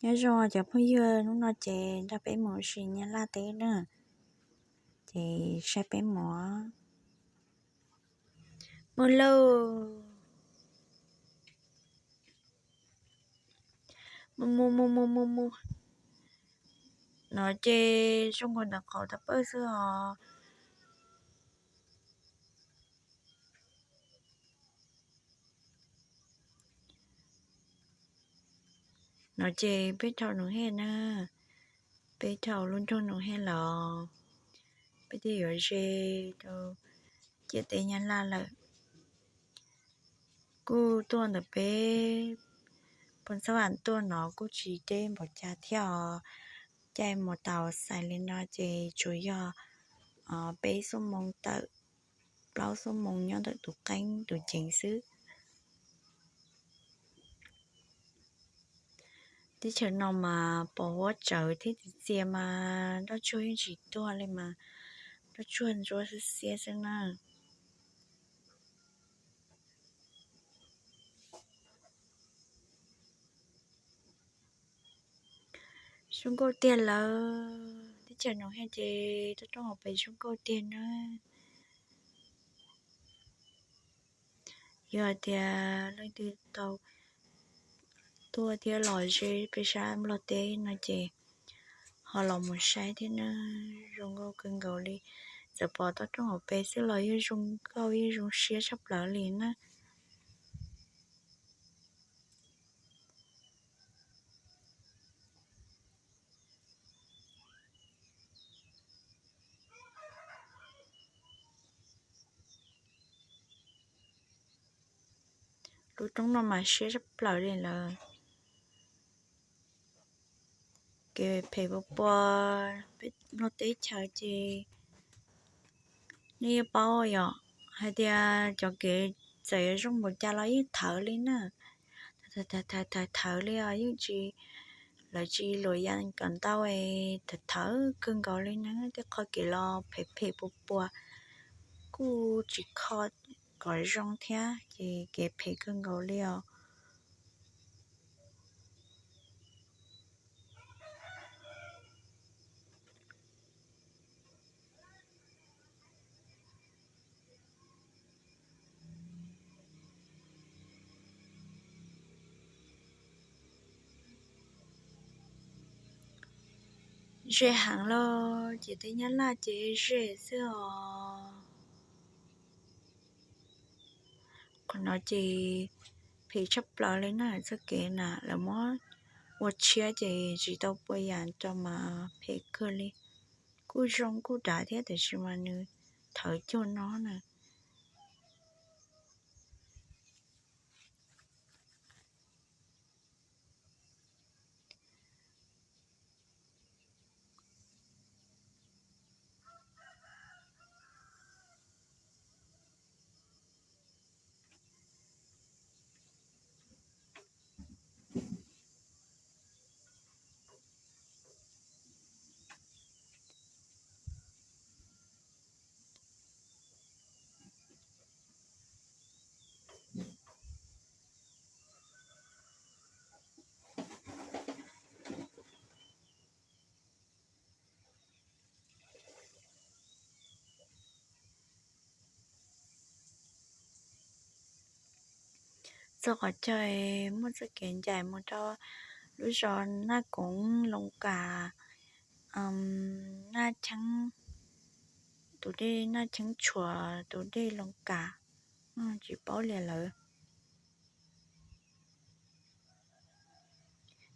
Nyob zoo cov phooj ywg, hnub no ces nrog peb mus ua si Nyab Laj teb na, ces saib peb mus. Mus lauj, mus mus mus mus mus mus. No ces zoo nkaus ntawm qhov tau pawj xwb os. No ces peb dhau Noom Hej na, peb dhau lub nroog Noom Hej los, peb thiaj yuav ze rau ciam teb Nyab Laj lawm. Kuj tuaj ntawm peb Phoos Xab Vam tuaj no kuj tsis deb npaum cas thiab os. Caij mus tau xais li no ces tsuas yog peb xuab moos tawm plaub xuab moos nyob ntawm tus qeeb tus ceev xwb. Teb chaws no mas pos huab tsawv thiab txias txias mas nroj tsuag yeej tsis tuag li mas, nroj tsuag ntsuab xiab xiab xwb na. Zoo nkauj tiag lawm, teb chaws Noom Hej ces toj roob hauv pes zoo nkauj tiag na. Yog hais tias leej twg tau tuaj thiab los ze peb sab Nplog teb no ces ho los mus saib thiab na, zoo nkauj kawg nkaus li. Txawm pom toj roob hauv pes xwb los yeej zoo nkauj yeej zoo siab tshaj plaws li na. Lub roob no mas siab tshaj plaws li lawm. Kev phem puas puas, peb Nplog teb chaws ces nej yeej paub yom, hais tias cov kev txawm yuav zoo npaum cas los yeej thawv li na. Thawv thawv li os, yeej tsis, lawv tsis luam yas kom ntau, thawv thawv kawg nkaus li na. Tej qhov kev los phem phem puas puas, kuj tsis kho kom zoo thiab ces kev phem kawg nkaus li os. Ze heev lauj, ces teb Nyab Laj ces ze xwb os. Qhov no ces phem tshaj plaws li na, txoj kev na lawv muab ua tshiab ces tsis tau pua yam rau mas phem kawg li. Kuj zoo kuj dav thiab tiam sis mas nws thawv cuag no na. Txog qhov chaw muaj txoj kev ncaim mus rau lub zos Naj Koov Loos Kas, Naj Cheeb, tus dej Naj Cheeb Tshuas, tus dej Loos Kas, tsis paub li lawm.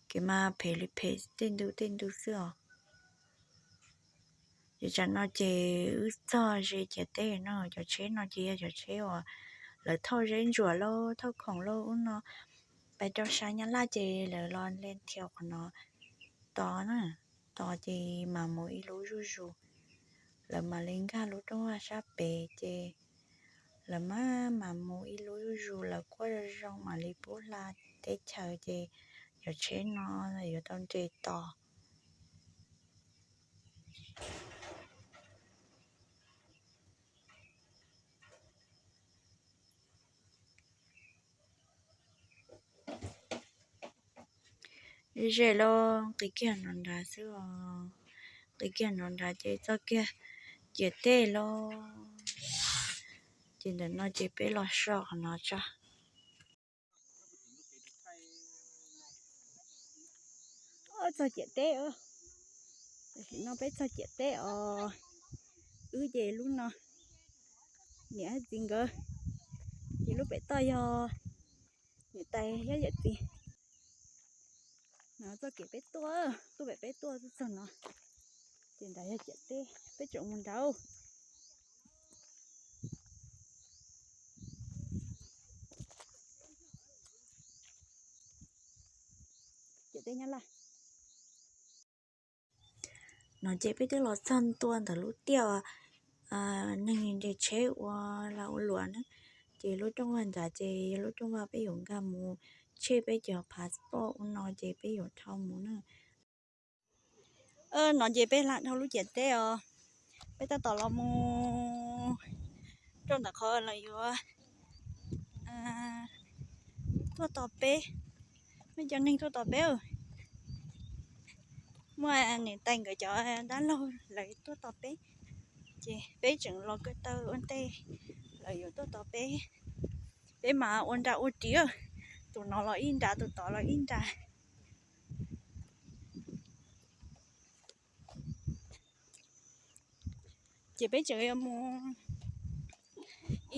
Kev mas phem li phem tej ntu tej ntu xwb os. Ces tsam no ces wb txog ze ciam teb no, cov tsheb no ces yog cov tsheb uas lawv thauj zeb ntsuam lauj, thauj khoom lauj ub no pais rau sab Nyab Laj ces lawv los len thiaus qhov no tos na, tos ces mam mus ib lub zuj zus. Lawv mam li nkag lub rooj vag sab pem ces lawv mam mam mus ib lub zuj zus, lawv kuaj zoo zoo mam li pub hla teb chaws ces cov tsheb no yuav tau nres tos. Ze ze lawm, qis kiag nov nrad xwb os. Qis kiag nov nrad ces txoj kiag ciam teb lawm. Ces ntawm no ces peb los so qhov no tso. Txog ciam teb, tam sim no peb txog ciam teb os. Wb ces lub no, niam txiv nkawd, ces lub pem toj yog niam tais thiab yawm txiv. No txoj kev peb tuaj, tuaj pem peb tuaj txog no, ces nrad yog ciam teb, peb tseem mus nrad. Ciam teb Nyab Laj. No ces peb twb los txog ntua ntawm lub tiaj neeg nres tsheb ua lag ua luam na. Ces lub rooj vag nrad ces yog lub rooj vag peb yuav nkag mus check peb cov passport ua no ces peb yuav dhau mus na. No ces peb lam dhau lub ciam teb os. Peb tab tom los mus rau ntawm qhov lawv yuav tuaj tos peb, muaj cov neeg tuaj tos peb. Muaj niam tais nkawd cov dab laug lawv tuaj tos peb, ces peb tseem los ko taw ua ntej lawv yuav tuaj tos peb. Peb mas ua nra ua ris, tus no los ib nra, tus tod los ib nra. Ces peb tseem yuav mus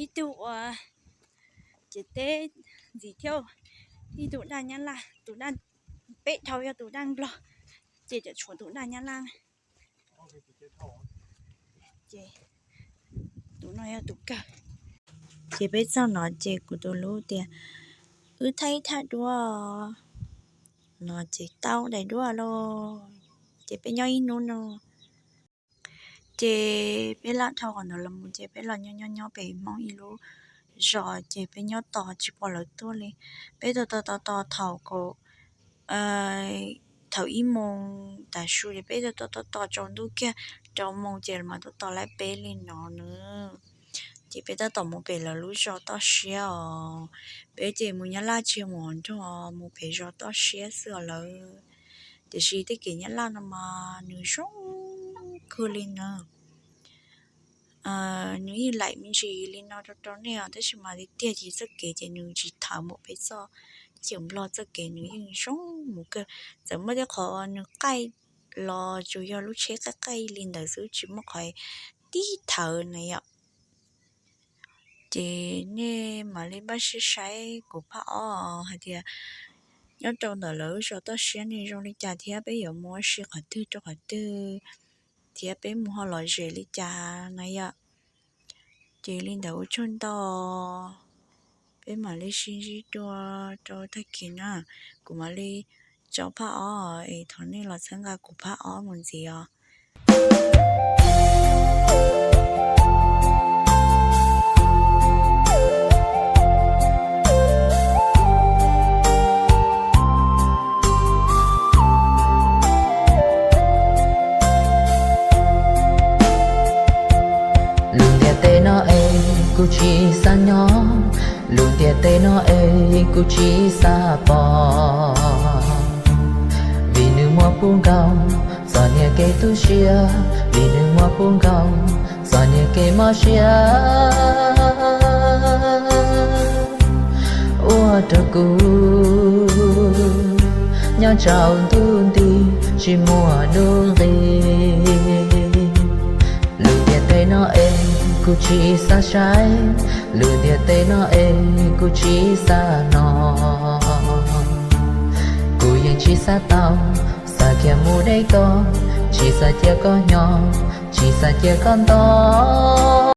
ib tug ua ciam teb ntxiv thiab, ib tug daj Nyab Laj, tus daj, peb dhau yog tus daj Nplog, ces tseem tshuav tus daj Nyab Laj. Ces tus no yog tus kawg. Ces peb txog no ces kuv tus hlub tias, wb thaij ib thaj duab no ces tau daim duab lauj. Ces peb nyob ib hnub no, ces peb laj dhau qhov ntawd los mus ces peb los nyob nyob nyob pem Hmoob ib lub zos ces peb nyob tos tsis pom lawv tuaj li. Peb tos tos tos tos thaum kaum, thaum ib moos tav su ces peb tos tos tos tos tsaus ntuj kiag, rau moos ces mas tos tos laib peb li no na. Ces peb tab tom mus pem lawv lub zos toj siab os. Peb ces mus Nyab Laj tsis mus nrog, mus pem zos toj siab xwb os lawv. Tiam sis tej kev Nyab Laj no mas nws zoo kawg li na. Nws yeej laim me ntsis li no rau rau nej os, tab sis mas tiag tiag ces txoj kev ces nws tsis thawv npaum peb txoj cawm Nplog txoj kev, nws yeej zoo mus kawg. Txawm muaj tej qhov nws qaij los tsuas yog lub tsheb qaij qaij li ntawd xwb, tsis muaj qhov tib thawv na yom. Ces nej mam li npaj siab saib kuv phaj ob hais tias nyob rau ntawm lawv lub zos toj siab ne zoo li cas thiab peb yuav mus ua si qhov twg rau qhov twg, thiab peb mus ho lom zem li cas na yom. Ces li ntawd ua tsaug ntau, peb mam li sib ntsib dua rau tag kis na. Kuv mam li tso phaj ob es thov nej los txhawb nqa kuv phaj ob mus ntxiv os. Lub ntiaj teb no es kuv tsis xav nyob, lub ntiaj teb no es kuv tsis xav pom. Vim nws muaj pub nkaus txom nyem kev tu siab, vim nws muaj pub nkaus txom nyem kev mob siab, ua rau kuv nyob tsaus ntuj nti tsis muaj nuj nqis. Lub ntiaj teb no es kuv tsis xav saib, lub ntiaj teb no es kuv tsis xav hnov. Kuv yeej tsis xav tau, xav kiag mus deb koj, tsis xav cia koj hnyo, tsis xav cia koj nto.